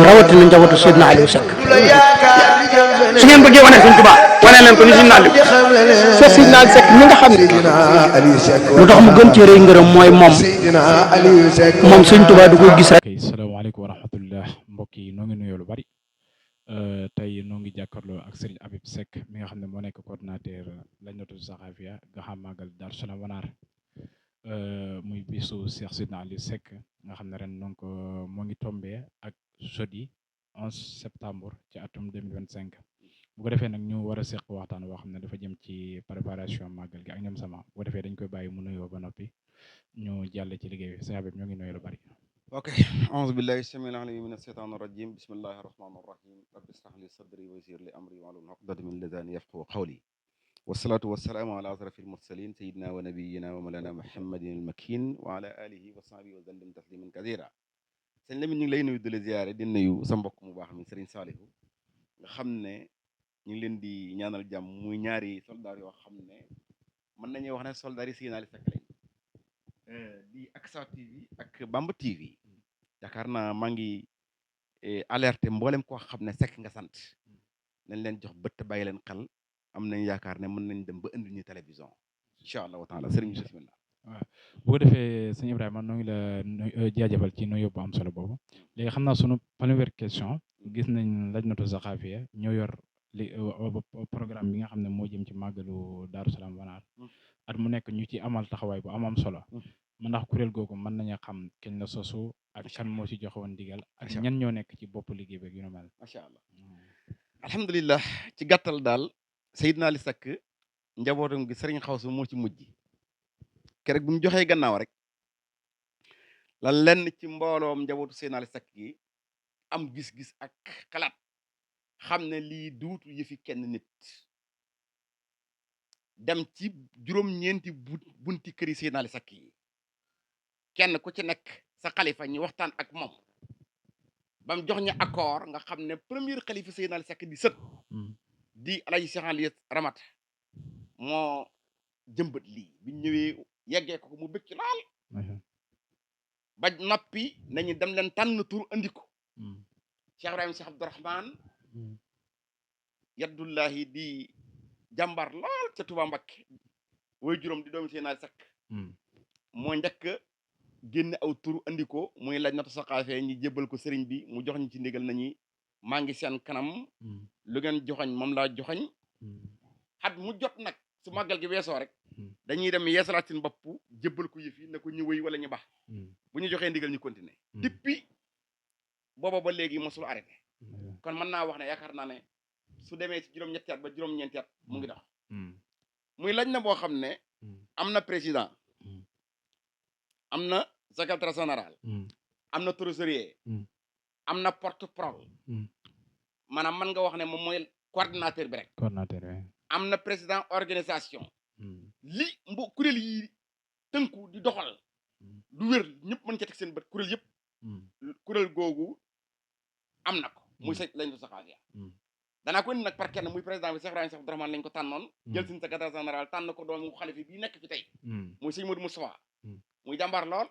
rawatina njabootu Seydina Aliou Seck su ngeen bëggee wane Sëñ Tuubaa wane leen ko ni Seydina Aliou Seck Seydina Aliou Seck mi nga xam ne lu tax mu gën ci rëy ngërëm mooy moom Sëñ Tuubaa du ko gis rek. Salaamaaleykum wa rahmatullah mbokk yi noo ngi nuyoo lu bari tey noo ngi jàkkaarloo ak Serigne Habib Seck mi nga xam ne moo nekk coordinateur Lajnatu Saxaafiya nga xam Magal Daaru Salaam Wanaar muy bisu Cheikh Seydina Aliou Seck nga xam ne ren donc moo ngi tombé ak jeudi 11 septembre ci atum 2025 bu ko defee nag ñu war a seq waxtaan boo xam ne dafa jëm ci préparation màggal gi ak ñoom sama bu ko defee dañ koy bàyyi mu nuyoo ba noppi ñu jàll ci liggéey bi sëñ Habib ñoo ngi nuyoo lu bari. ok aouzu billahi samil alim min asheytaan irajim bismillahi arrahmani irrahim rabbi israh li sadri wa yassir li amri wahlul uqdatan min lisani yafqahu qawli wasalaatu wasalaamu ala asrafi almursalin sayidina wa nabiyina wa malana muhammadin almakin wa ala alihi wa sahbihi wa sallim tasliman kasira sëñ Lamine ñu ngi lay nuyu di la ziyaare di nuyu sa mbokk mu baax mi Serigne Saliou nga xam ne ñu ngi leen di ñaanal jàmm muy ñaari soldaar yoo xam ne mën nañuy wax ne soldaar yi Seydina Aliou Seck lañ di Aksa TV ak Bamba TV yaakaar naa maa ngi alerté mboolem koo xam ne Seck nga sant nañ leen jox bët bàyyi leen xel am nañ yaakaar ne mën nañ dem ba indi ñu télévision incha allahu taala sëriñ bismillah. waaw bu ko defee sëñ Ibrahima noo ngi la jaajëfal ci nuyoo bu am solo boobu léegi xam naa sunu première question gis nañ Lajnatu Saxaafiya ñoo yor li programme bi nga xam ne moo jëm ci màggalu Daaru Salaam Wanaar at mu nekk ñu ci amal taxawaay bu am solo ma ndax kuréel googu mën nañu xam kañ la sosu ak kan moo ci joxe woon digal ak ñan ñoo nekk ci bopp liggéey beeg yu no mel. macha allah alhamdulilah ci gàttal daal Seydina Aliou Seck njabootam gi sëriñ Xawsu moo ci mujj keroog bi mu joxee gannaaw rek la lenn ci mbooloom njabootu Seydina Aliou Seck gi am gis-gis ak xalaat xam ne lii duutu yëfi kenn nit dem ci juróom-ñeenti bunti këri Seydina Aliou Seck yi kenn ku ci nekk sa xalifa ñu waxtaan ak moom ba mu jox ñu accord nga xam ne premier xalifa Seydina Aliou Seck di sët di Alaaji Cheikh Aliou Ramat moo jëmbat lii bi ñëwee yeggee ko mu bëgg ci lool ba noppi nañu dem leen tànn tur andi ko Cheikh Ibrahima Cheikh Abdourahmane Yaddullahi di jàmbar lool ca Touba Mbakke woy juróom di doomi Seydina Aliou Seck moo njëkk génn aw tur andi ko muy Lajnatu Saxaafiya ñi jébbal ko sëriñ bi mu jox ñu ci ndigal nañu maa ngi seen kanam lu ngeen joxoñ moom laa joxoñ xat mu jot nag su màggal gi weesoo rek dañuy dem yeesalaat seen bopp jébbal ko yëf yi ne ko ñu wëy wala ñu baax bu ñu joxee ndigal ñu continuer depuis booba ba léegi mosul arrêté kon mën naa wax ne yaakaar naa ne su demee ci juróom-ñetti at ba juróom-ñeenti at mu ngi dox muy lañ na boo xam ne am na président am na secrétaire général am na trésorier am na porte-parole maanaam mën nga wax ne moom mooy coordinateur bi rek am na président organisation li kuréel yi tënku di doxal lu wér ñëpp mën ca teg seen bët kuréel yëpp kuréel googu am na ko muy sa Lajnatu Saxaafiya danaa ko indi nag par kenn muy président bi Cheikh Ibrahima Cheikh Abdourahmane lañ ko tànnoon jël suñu secrétaire général tànn ko doomu xalifa bi nekk fi tey muy sëñ Modou Moustapha muy jàmbaar lool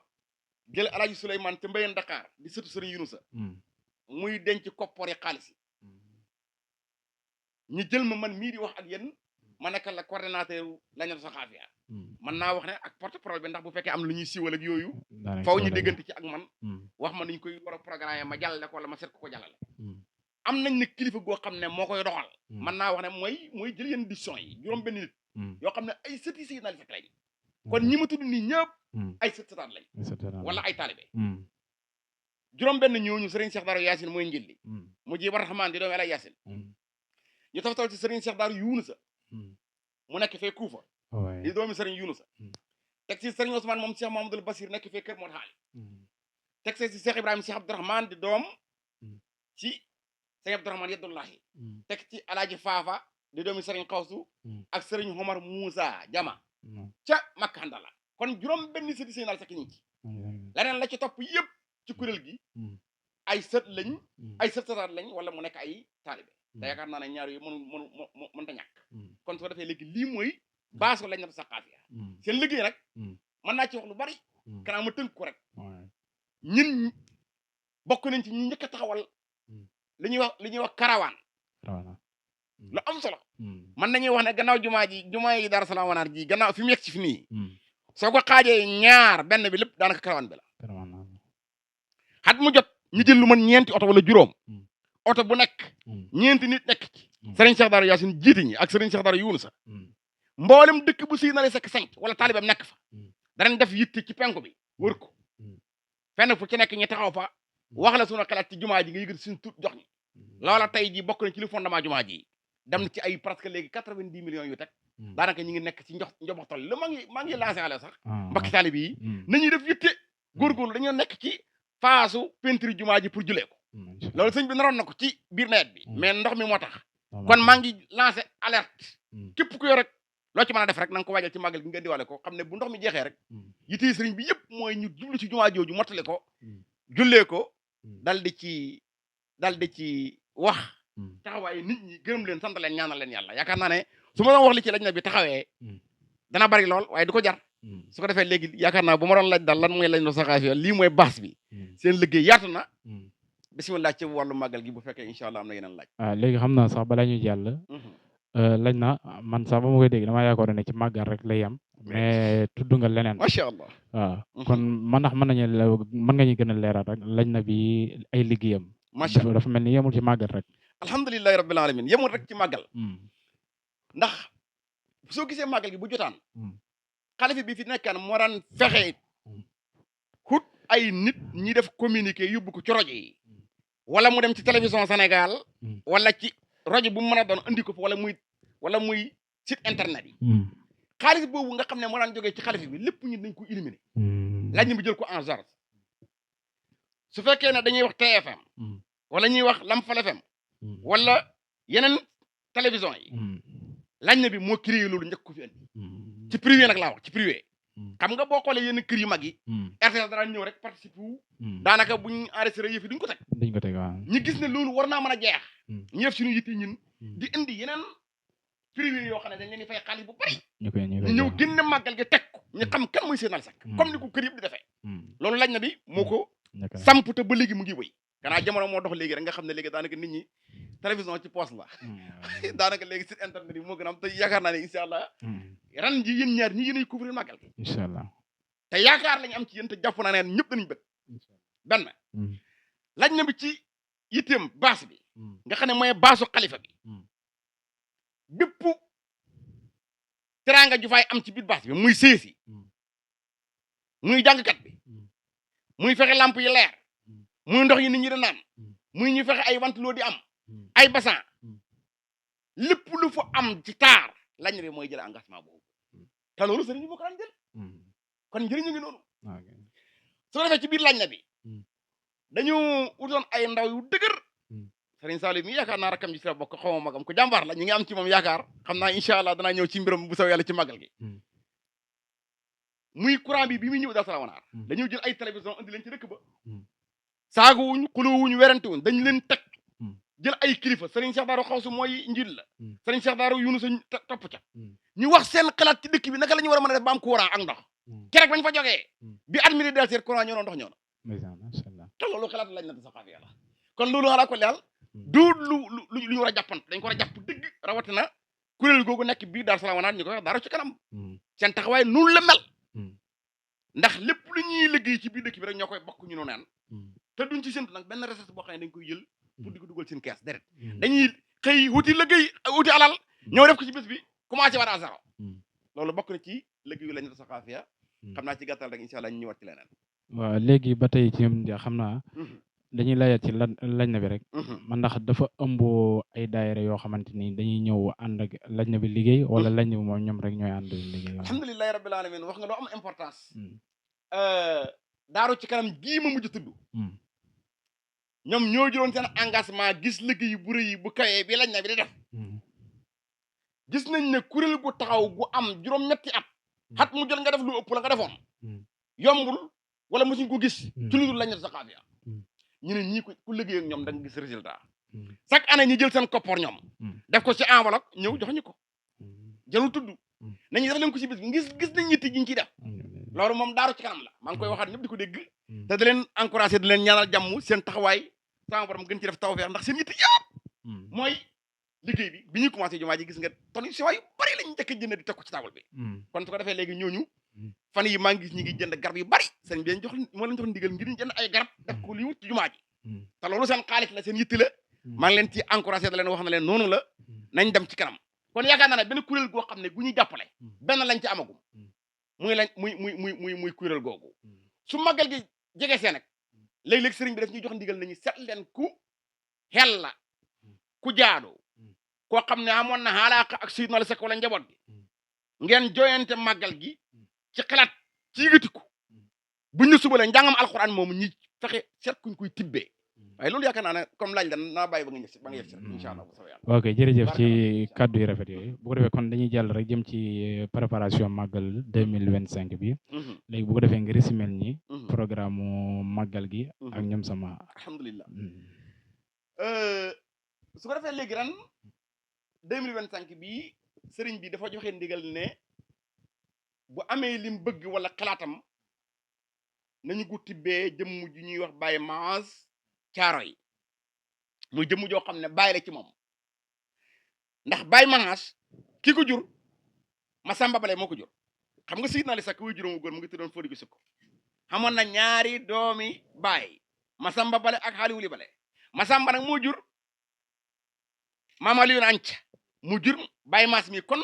jël Alaaji Souleymane te Mbayeen Dakar di sëtu sëriñ Yunusa muy denc koppori xaalis yi ñu jël ma man mii di wax ak yéen ma nekk la coordinateur Lajnatu Saxaafiya man naa wax ne ak porte-parole bi ndax bu fekkee am lu ñuy siiwal ak yooyu faw ñu déggante ci ak man wax ma nuñ koy war a programme ma jàllale ko wala ma seet ko jàllale am nañ ne kilifa goo xam ne moo koy doxal man naa wax ne mooy jël yenn décision yi juróom benn nit yoo xam ne ay sëti Seydina Aliou Seck lañ kon ñi ma tudd nii ñëpp ay sëtaat lañ wala ay taalibe juróom benn ñooñu Serigne Cheikh Darou Yacine mooy njëlli mu ji war xamaan di doomu Alaaji Yacine ñu taftal ci Serigne Cheikh Darou Yunusa mu nekk fee Kuufa di doomi Serigne Yunusa teg ci Serigne Ousmane moom Cheikh Mamadou Basir nekk fee Kër Mor Xaali teg ci Cheikh Ibrahima Cheikh Abdourahmane di doom ci Cheikh Abdourahmane Yaddullahi teg ci Alaaji Faafa di doomi Serigne Xawsu ak Serigne Omar Moussa Jama ca Makkandala kon juróom benn sëti Seydina Aliou Seck ñu ci leneen la ci topp yëpp ci kuréel gi ay sët lañ ay sëtaat lañ wala mu nekk ay taalibe te yaakaar naa ne ñaar yooyu mënta ñàkk kon soo defee léegi lii mooy baaso Lajnatu Saxaafiya seen liggéey nag mën naa ci wax lu bari kanaa ma tënk ko rek ñun bokk nañ ci ñi njëkk a taxawal li ñuy wax karawaan lu am solo man nañuy wax ne gannaaw jumaa yi Daaru Salaam Wanaar ji gannaaw fi mu yegg ci fi nii soo ko xaajee ñaar benn bi lépp daanaka karawaan bi la xat mu jot ñu jël lu man ñeenti oto wala juróom oto bu nekk ñeenti nit nekk ci Serigne Cheikh Darou Yacine jiite ñi ak Serigne Cheikh Darou Younousa mboolem dëkk bu Sëñ Aliou Seck sanc wala taalibam nekk fa danañ def yitte ci penku bi wër ko fenn fu ci nekk ñu taxaw fa wax la sunu xalaat ci jumaa ji nga yëgati suñu tut jox ñi loola tey ji bokk na ci li fondement jumaa ji dem na ci ay presque léegi 90 millions yu teg daanaka ñu ngi nekk ci njoboxtal la maa ngi lancé ale sax mbokki taalib yi nañuy def yitte góorgóorlu dañoo nekk ci phase peinture jumaa ji pour julee ko loolu sëñ bi naroon na ko ci biir nawet bi mais ndox mi moo tax kon maa ngi lancé alerte képp ku yor rek loo ci mën a def rek na nga ko waajal ci màggal gi nga diwale ko xam ne bu ndox mi jeexee rek yitte sëriñ bi yëpp mooy ñu jublu ci jumaa jooju mottali ko jullee ko dal di ci wax taxawaay nit ñi gërëm leen sant leen ñaanal leen yàlla yaakaar naa ne su ma doon wax li ci lañ na bi taxawee dana bari lool waaye du ko jar su ko defee léegi yaakaar naa bu ma doon laaj daal lan mooy lañ do saxaafi lii mooy baas bi seen liggéey yaatu na bisimilah ci wàllu màggal gi bu fekkee incha allah am na yeneen laaj léegi xam naa sax balaa ñuy jàll lañ na man sax ba ma koy dégg dama yaakaar ne ci màggal rek lay yam mais tudd nga leneen macha allah waaw kon man ndax mën nga ñu gën a leeral rek lañ na bi ay liggéeyam macha allah dafa mel ni yemul ci màggal rek alhamdulilahi rabbil alamin yemul rek ci màggal ndax soo gisee màggal gi bu jotaan xalifa bi fi nekkaan moo daan fexe xut ay nit ñi def communiqué yóbbu ko ci rajo yi wala mu dem ci télévision Sénégal wala ci rajo bu mu mën a doon andi ko fa wala muy site internet yi xaalis boobu nga xam ne moo daan jógee ci xalifa bi lépp ñun dañ ko éliminer laaj ñu bi jël ko en charge su fekkee ne dañuy wax TFM wala ñuy wax Lamfal FM wala yeneen télévision yi laaj na bi moo créé loolu njëkk ko fi andi ci privé nag laa wax ci privé xam nga boo xoolee yenn kër yu mag yi RTS dara ñëw rek participe wu daanaka buñ enregistré yëf yi duñ ko teg waaw ñu gis ne loolu war naa mën a jeex ñu def suñu yitte ñun di indi yeneen privé yoo xam ne dañ leen di fay xaalis bu bari ñu ñëw génne màggal gi teg ko ñu xam kan mooy Sëñ Aliou Seck comme ni ko kër yëpp di defee loolu laaj na bi moo ko samp te ba léegi mu ngi wëy ganaa jamono moo dox léegi rek nga xam ne léegi daanaka nit ñi télévision ci poste la daanaka léegi site internet yi moo gën a am te yaakaar naa ne incha allah ran ji yéen ñaar ñi yéenay couvrir màggal gi incha allah te yaakaar lañu am ci yéen te jàpp naa ne ñëpp danañ bëgg benn laaj na bi ci yitteem baas bi nga xam ne mooy baasu xalifa bi bépp teraanga ju fay am ci biir baas bi muy séesi muy jàngkat bi muy fexe lamp yi leer muy ndox yi nit ñi di naan muy ñu fexe ay wantloo di am ay basan lépp lu fu am ci taar lañ bi mooy jël engagement boobu te loolu sëriñ bi moo ko daan jël kon njëriñu ngi noonu su ko defee ci biir lañ na bi dañu utoon ay ndaw yu dëgër sëriñ Saliou mi yaakaar naa rakam ji fi la bokk xaw ma magam ko jàmbaar la ñu ngi am ci moom yaakaar xam naa incha allah danaa ñëw ci mbiram bu saw yàlla ci màggal gi muy courant bi muy ñëw Daaru Salaam Wanaar dañoo jël ay télévision andi leen ci dëkk ba saagowuñ xulowuñ werantewuñ dañ leen teg jël ay kilifa sëriñ Cheikh Darou Xawsu mooy njiit la sëriñ Cheikh Darou Younousa topp ca ñu wax seen xalaat ci dëkk bi naka la ñu war a mën a def ba am courant ak ndox kerek bañ fa jógee bi admini del seer courant ñoo ndox ñoo na te loolu xalaat lañ na saxaaf yàlla kon loolu xalaa ko leal du lu ñu war a jàppant dañ ko war a jàpp dëgg rawatina kuréel googu nekk bii Daaru Salaam Wanaar ñu koy wax Daaru ci kanam seen taxawaay noonu la mel ndax lépp lu ñuy liggéey ci biir dëkk bi rek ñoo koy bokk ñu nu neen te duñ ci séntu nag benn recette boo xam ne dañ koy jël pour di ko dugal seen kees deret dañuy xëy wuti liggéey wuti alal ñëw def ko ci bés bi commencé war à zéro loolu bokk na ci liggéey yu lañ ta saxaafiya xam naa ci gàttal rek incha allah ñu ñëwaat ci leneen waaw léegi ba tey ci xam naa dañuy laajat ci lañ na bi rek man ndax dafa ëmb ay daayira yoo xamante ni dañuy ñëw ànd ak lañ na bi liggéey wala lañ na bi moom ñoom rek ñooy ànd liggéey alhamdulilahi rabbil alamin wax nga loo am importance daaru ci kanam gii ma mujj tudd ñoom ñoo jëloon seen engagement gis liggéey bu rëy bu kawee bi lañ na bi di def gis nañ ne kuréel gu taxaw gu am juróom-ñetti at mu jël nga def lu ëpp la nga defoon yombul wala mosuñ ko gis ci lu dul lañ na saxaafiya ñu ne ñii ku liggéey ak ñoom da nga gis résultat chaque année ñi jël seen koppar ñoom def ko ci enveloppe ñëw jox ñu ko jarul tudd nañu def leen ko ci bis bi gis nañ ñitti jiñ ciy def loolu moom daaru ci kanam la maa ngi koy waxaat ñëpp di ko dégg te da leen encouragé di leen ñaanal jàmm seen taxawaay sama borom gën ci def tawfeex ndax seen yitte yëpp mooy liggéey bi ñuy commencé jumaa ji gis nga ton yu siwaay yu bari lañu njëkk a jënd di teg ko ci taabal bi kon su ko defee léegi ñooñu fan yi maa ngi gis ñi ngi jënd garab yu bari sëñ bi moo leen jox ndigal ngir ñu jënd ay garab def ko li wut ci jumaa ji te loolu seen xaalis la seen yitte la maa ngi leen ci encouragé da leen wax na leen noonu la nañ dem ci kanam kon yaakaar naa ne benn kuréel goo xam ne gu ñuy jàppale benn lañ ci amagum muy kuréel googu su màggal gi jege see nag léeg-léeg sëriñ bi daf ñuy jox ndigal nañu seet leen ku xel la ku jaadu koo xam ne amoon na xalaaka ak Seydina Aliou Seck wala njaboot gi ngeen joyante màggal gi ci xalaat ci yëgatiku buñ ñu subalee njàngam alxuraan moomu ñi fexe seet kuñ koy tibbee waaye loolu yaakaar naa ne comme laaj la naa bàyyi ba nga ñëf si incha allah bu soobee yàlla. ok jërëjëf ci kaddu yu rafet yooyu bu ko defee kon dañuy jàll rek jëm ci préparation màggal 2025 bi léegi bu ko defee nga resimel ñi programme màggal gi ak ñoom sama alhamdulilah su ko defee léegi ren 2025 bi sëriñ bi dafa joxe ndigal ne bu amee lim bëgg wala xalaatam nañu ko tibbee jëmm ji ñuy wax Baye Maas caaro yi muy jëmm joo xam ne bàyyi la ci moom ndax Baye Maas ki ko jur Masamba Bale moo ko jur xam nga Seydina Aliou Seck wuy juróomu góor mu ngi tuddoon Fodé Sukko xamoon na ñaari doomi Baye Masamba Bale ak Xaali Wuli Bale Masamba nag moo jur Mama Liou Anca mu jur Baye Maas mi kon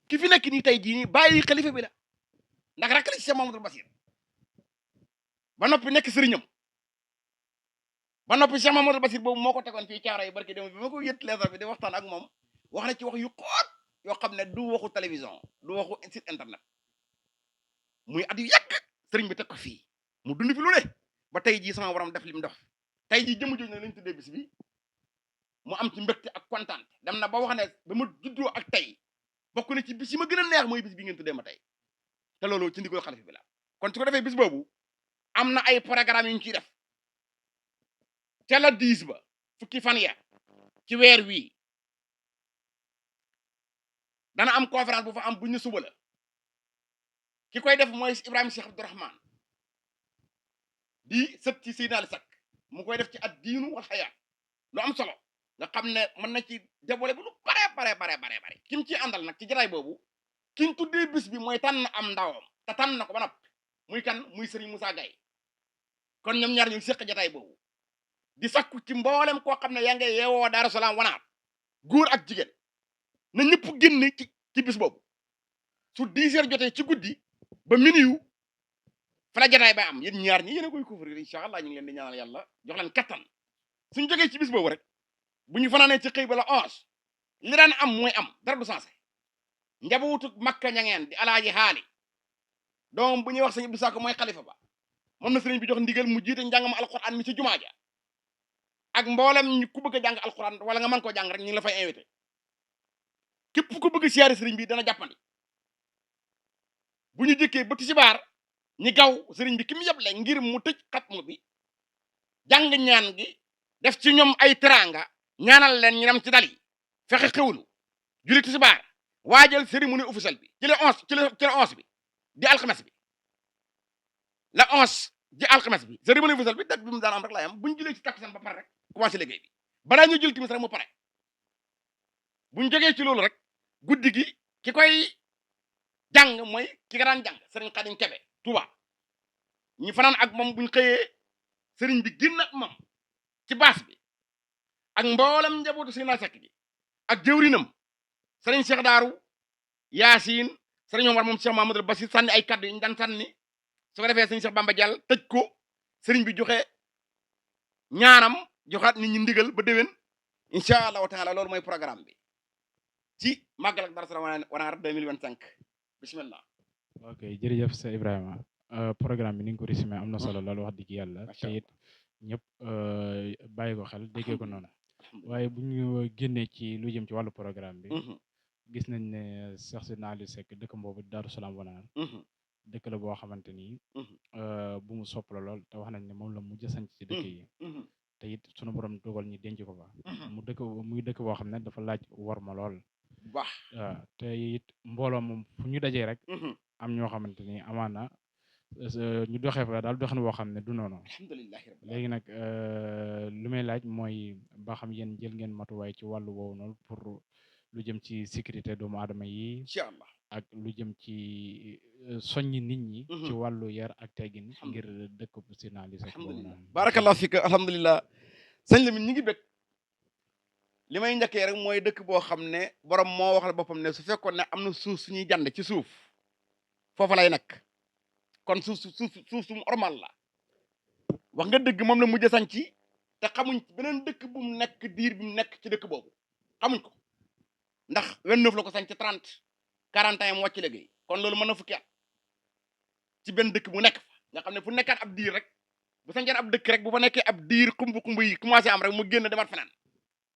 ki fi nekk nii tey jii nii bàyyi xalifa bi la ndax rakk la ci Cheikh Mamadou Bassir ba noppi nekk sëriñam ba noppi Cheikh Mamadou Bassir boobu moo ko tegoon fii caaro yi barki dem bi ma ko yët leetar bi di waxtaan ak moom wax na ci wax yu xóot yoo xam ne du waxu télévision du waxu site internet muy at yu yàgg sëriñ bi teg ko fii mu dund fi lu ne ba tey jii sama borom def li mu def tey jii jëmm jooju nag lañ tuddee bis bi mu am ci mbégte ak kontaan dem na ba wax ne ba ma juddoo ak tey bokk na ci bis yi ma gën a neex mooy bis bi ngeen tuddee ma tey te loolu ci ndigal xalifa bi la kon su ko defee bis boobu am na ay programme yu ñu ciy def ca la 10 ba fukki fan ya ci weer wii dana am conférence bu fa am bu ñu suba la ki koy def mooy Ibrahima Cheikh Abdourahmane di sët ci Seydina Aliou Seck mu koy def ci ad diinu wal xayaat lu am solo nga xam ne mën na ci dévoilé bu lu bare kim ci àndal nag ci jataay boobu kiñ tuddee bis bi mooy tànn am ndawam te tànn na ko ba noppi muy kan muy Serigne Moussa Gaye kon ñoom ñaar ñu séq jataay boobu di sakku ci mboolem koo xam ne yaa ngi yeewoo Daaru Salaam wanaat góor ak jigéen na ñëpp génn ci bis boobu su 10 heures jotee ci guddi ba minuit fa la jataay ba am yéen ñaar ñi yéen a koy couvrir incha allah ñu ngi leen di ñaanal yàlla jox leen kattan suñ jógee ci bis boobu rek bu ñu fanaanee ci xëy ba la 11 li daan am mooy am dara du sensé njabootu makka ñangeen di alaaji xaali doom bu ñuy wax sëñ Abdou Sakko mooy xalifa ba moom na sëriñ bi jox ndigal mu jiite njàngam alquran mi ci jumaa ja ak mboolem ñu ku bëgg a jàng alquran wala nga mën koo jàng rek ñu ngi la fay invité képp ku bëgg siyaare sëriñ bi dana jàppandi bu ñu jëkkee ba tisbaar ñi gaw sëriñ bi ki mu yeble ngir mu tëj xatmu bi jàng ñaan gi def ci ñoom ay teranga ñaanal leen ñu dem ci dal yi fexe xewlu julli tisbaar waajal cérémonie officielle bi ci le 11 bi di alxames bi la 11 di alxames bi cérémonie officielle bi date bi mu daan am rek laay am bu ñu jullee ci takkusaan ba pare rek commencé liggéey bi balaa ñu jël timis rek mu pare bu ñu jógee ci loolu rek guddi gi ki koy jàng mooy ki nga daan jàng sëriñ Xadim Kebe Touba ñu fanaan ak moom bu ñu xëyee sëriñ bi génn ak moom ci baas bi ak mboolem njabootu Seydina Seck gi ak jëwrinam sëriñ Cheikh Daaru Yaasin sëriñ Omar moom Cheikh Mamadou Bassir sànni ay kaddu yi ñu daan sànni su ko defee sëriñ Cheikh Bamba Diall tëj ko sëriñ bi joxe ñaanam joxaat nit ñi ndigal ba déwén incha allahu taala loolu mooy programme bi ci màggal ak Darou Salam Wanaar 2025 bismillah. ok jërëjëf sa Ibrahima programme bi ni nga ko résumé am na solo loolu wax dëgg yàlla te it ñëpp bàyyi ko xel déggee ko noonu waaye bu ñu génnee ci lu jëm ci wàllu programme bi gis nañ ne Cheikh Seydina Aliou Seck dëkk boobu Darou Salam Wanaar dëkk la boo xamante ni bu mu sopp la lool te wax nañ ne moom la mujj sanc ci dëkk yi te it sunu borom dogal ñi denc ko fa muy dëkk boo xam ne dafa laaj war ma lool baax te it mbooloo moom fu ñu dajee rek am ñoo xamante ni amaana ñu doxee fa daal doxin woo xam ne du noonu. alhamdulilahi rabbil léegi nag lu may laaj mooy ba xam yéen jël ngeen matuwaay ci wàllu woowu noonu pour lu jëm ci sécurité doomu aadama yi incha allah ak lu jëm ci soññi nit ñi. ci wàllu yar ak teggin ngir dëkk bu Seydina Aliou Seck boobu alhamdulilah noonu. barakallahu fika alhamdulilah sëñ Lamine ñi ngi bëgg li may njëkkee rek mooy dëkk boo xam ne borom moo waxal boppam ne su fekkoon ne am na suuf suñuy jand ci suuf foofa lay nekk kon suuf su normal la wax nga dëgg moom la mujj sañ ci te xamuñ beneen dëkk bu mu nekk diir bi mu nekk ci dëkk boobu xamuñ ko ndax 29 la ko sañ ci 30 41 mu wàcc liggéey kon loolu mën na fukki at ci benn dëkk bu nekk fa nga xam ne fu nekkaat ab diir rek bu sañceen ab dëkk rek bu fa nekkee ab diir xumb yi commencé am rek mu génn demaat feneen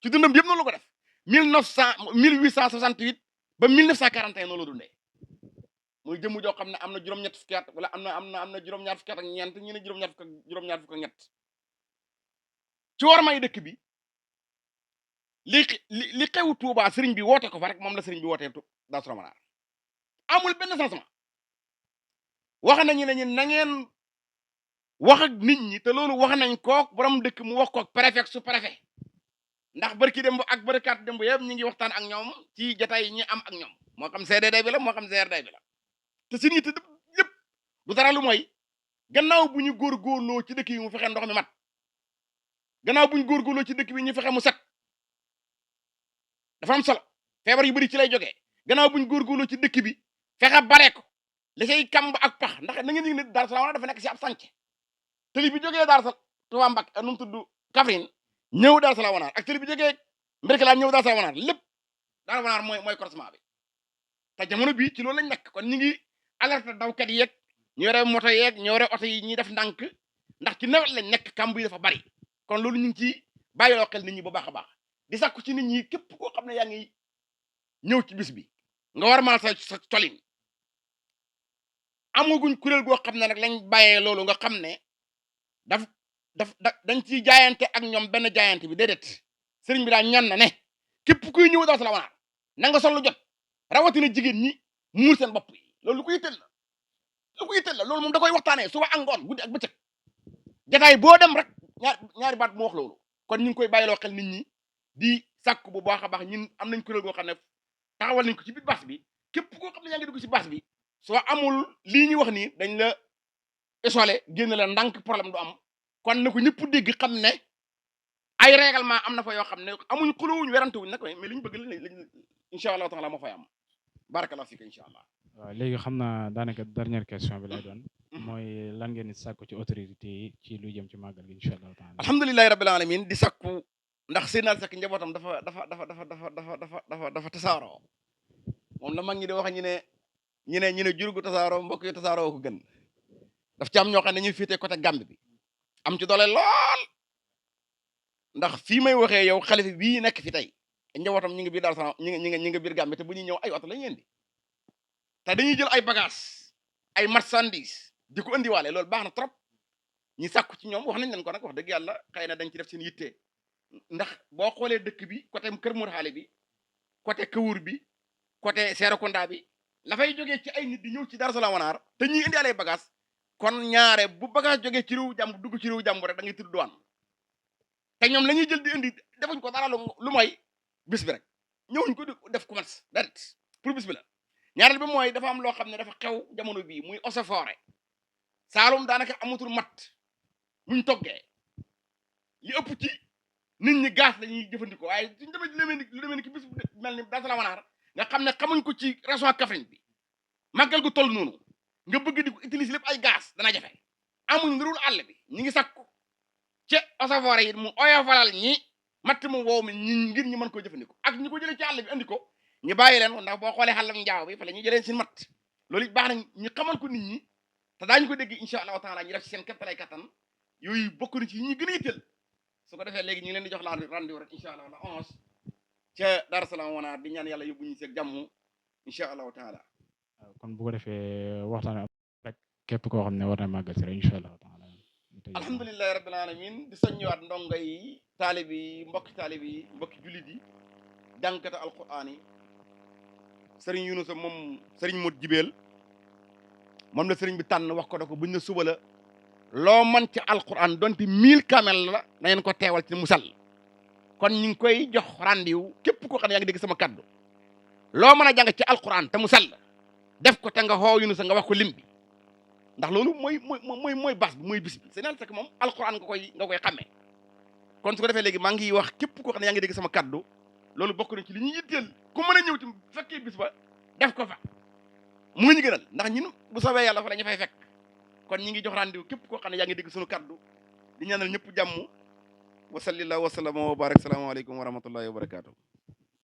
ci dundam yëpp noonu la ko def 1868 ba 1941 noonu la dundee muy jëmm joo xam ne am na juróom-ñett fukki at wala am na juróom-ñaar fukki at ak ñeent ñu ne juróom-ñaar fukk ak ñett ci war may dëkk bi li xew Tuubaa sëriñ bi woote ko fa rek moom la sëriñ bi wootee Daaru Salaam amul benn changement wax nañu ne na ngeen wax ak nit ñi te loolu wax nañ kook borom dëkk mu wax kook préfet su préfet ndax barki demb ak barkaat demb yëpp ñu ngi waxtaan ak ñoom ci jotaay yi ñi am ak ñoom moo xam CDD bi la moo xam CRD bi la te suñu yitte yëpp du dara lu mooy gannaaw bu ñu góorgóorloo ci dëkk yi mu fexe ndox mi mat gannaaw bu ñu góorgóorloo ci dëkk bi ñu fexe mu set dafa am solo feebar yu bari ci lay jógee gannaaw bu ñu góorgóorloo ci dëkk bi fexe bare ko li say kamb ak pax ndax na ngeen yëg ne Daaru Salaam dafa nekk si ab sànce tëli bi jógee Daaru Salaam Tuubaa Mbàkke nu mu tudd Kaffrine ñëw Daaru Salaam Wanaar ak tëli bi jógee Mbirkilaan ñëw Daaru Salaam Wanaar lépp Daaru Wanaar mooy croisement bi te jamono bii ci loolu lañ nekk kon ñu ngi alerte dawkat yeeg ñu yore moto yeeg ñu yore oto yi ñuy def ndànk ndax ci nawet lañ nekk kamb yi dafa bari kon loolu ñu ngi ci bàyyiloo xel nit ñi bu baax a baax di sàkku ci nit ñi képp koo xam ne yaa ngi ñëw ci bis bi nga war maal sa colin amaguñ kuréel goo xam ne nag lañ bàyyee loolu nga xam ne dañ ciy jaayante ak ñoom benn jaayante bi déedéet sëriñ bi daal ñaan na ne képp kuy ñëw Daaru Salaam Wanaar na nga sol lu jot rawatina jigéen ñi muur seen bopp yi loolu lu ko yitteel la loolu moom da koy waxtaanee suba ak ngoon guddi ak bëccëg jataay boo dem rek ñaari baat mu wax loolu kon ñu ngi koy bàyyiloo xel nit ñi di sàkk bu baax a baax ñun am nañ kuréel goo xam ne taxawal nañ ko ci biir bas bi képp koo xam ne yaa ngi dugg ci bas bi soo amul lii ñuy wax nii dañ la isolé génn la ndànk problème du am kon na ko ñëpp dégg xam ne ay règlement am na fa yoo xam ne amuñ xulóowuñ werante wuñ nag mais li ñu bëgg lañ incha allah taala moo fay am barakallahu fika incha allah. waaw léegi xam naa daanaka dernière question bi lay doon mooy lan ngeen di sàkku ci autorité yi ci lu jëm ci màggal gi incha allah taala. alhamdulilahi rabbil alamin di sàkku ndax Seydina Aliou Seck njabootam dafa tasaaroo moom la mag ñi di wax ñu ne jur gu tasaaroo mbokk yi tasaaroo ko gën daf ci am ñoo xam ne ñuy féetee côté Gambie bi am ci doole lool ndax fii may waxee yow xalifa bii nekk fi tey njabootam ñu ngi biir Daaru Salaam ñu ngi biir Gambie te bu ñuy ñëw ay oto la ñuy indi te dañuy jël ay bagages ay marchandises di ko indiwaale loolu baax na trop ñi sàkku ci ñoom wax nañ leen ko nag wax dëgg yàlla xëy na dañ ci def seen yitte ndax boo xoolee dëkk bi côté Kër Mor Xaale bi côté Kawur bi côté Serekunda bi la fay jógee ci ay nit di ñëw ci Daaru Salaam Wanaar te ñuy indi ay bagages kon ñaare bu bagage jógee ci réew jàmbur dugg ci réew jàmbur rek da ngay tudd douane te ñoom la ñuy jël di indi defuñ ko dara lu mooy bis bi rek ñëwuñ ko di def commerce direct pour bis bi la ñaareel bi mooy dafa am loo xam ne dafa xew jamono bii muy eaux et forêt Saalum daanaka amatul mat muñ toggee li ëpp ci nit ñi gaz la ñuy jëfandikoo waaye suñ demee lu demee ni ki bis mel ni Daaru Salaam Wanaar nga xam ne xamuñ ko ci région Kaffrine bi màggal gu toll noonu nga bëgg di ko utiliser lépp ay gaz dana jafe amuñ ngirul àll bi ñi ngi sakku ci eaux et forêt yi mu oyofalal ñi matt mu wow mi ñi ngir ñi mën koo jëfandikoo ak ñi ko jëlee ci àll bi andi ko ñu bàyyi leen ndax boo xoolee xàllam njaaw bi fa la ñuy jëlee seen matt loolu it baax na ñu xamal ko nit ñi te daañu ko dégg incha allahu taala ñu def ci seen képpalay kattan yooyu bokk na ci ñi gën a yitteel su ko defee léegi ñu ngi leen di jox la rendez-vous rek incha allah la 11 ca Daaru Salaam Wanaar di ñaan yàlla yóbbu ñu seeg jàmm incha allahu taala. kon bu ko defee waxtaan rek képp koo xam ne war na màggal si rek incha allahu taala. alhamdulilahi rabbil alamin di soññiwaat ndongo yi taalib yi mbokki jullit yi jàngkata alquran yi sëriñ Yunusa moom sëriñ Mot Jibeel moom la sëriñ bi tànn wax ko da ko buñ na suba la loo man ci alquran donte 1000 kamel la na ngeen ko teewal ci musal kon ñu ngi koy jox rendez-vous képp koo xam ne yaa ngi dégg sama kaddu loo mën a jàng ci alquran te musal def ko te nga xoo yu nu sa nga wax ko lim bi ndax loolu mooy bas bi mooy bis bi c'est que moom alquran nga koy xamee kon su ko defee léegi maa ngi wax képp koo xam ne yaa ngi dégg sama kaddu loolu bokk na ci li ñuy yitteel ku mën a ñëw ci fekkee bis ba def ko fa mu ngi ñu gënal ndax ñun bu soobee yàlla fa la ñu fay fekk kon ñi ngi jox rendez-vous képp koo xam ne yaa ngi dégg sunu kaddu di ñaanal ñëpp jàmm wa sallallahu wa sallama wa barak salaamaaleykum wa rahmatullahi wa barakaatu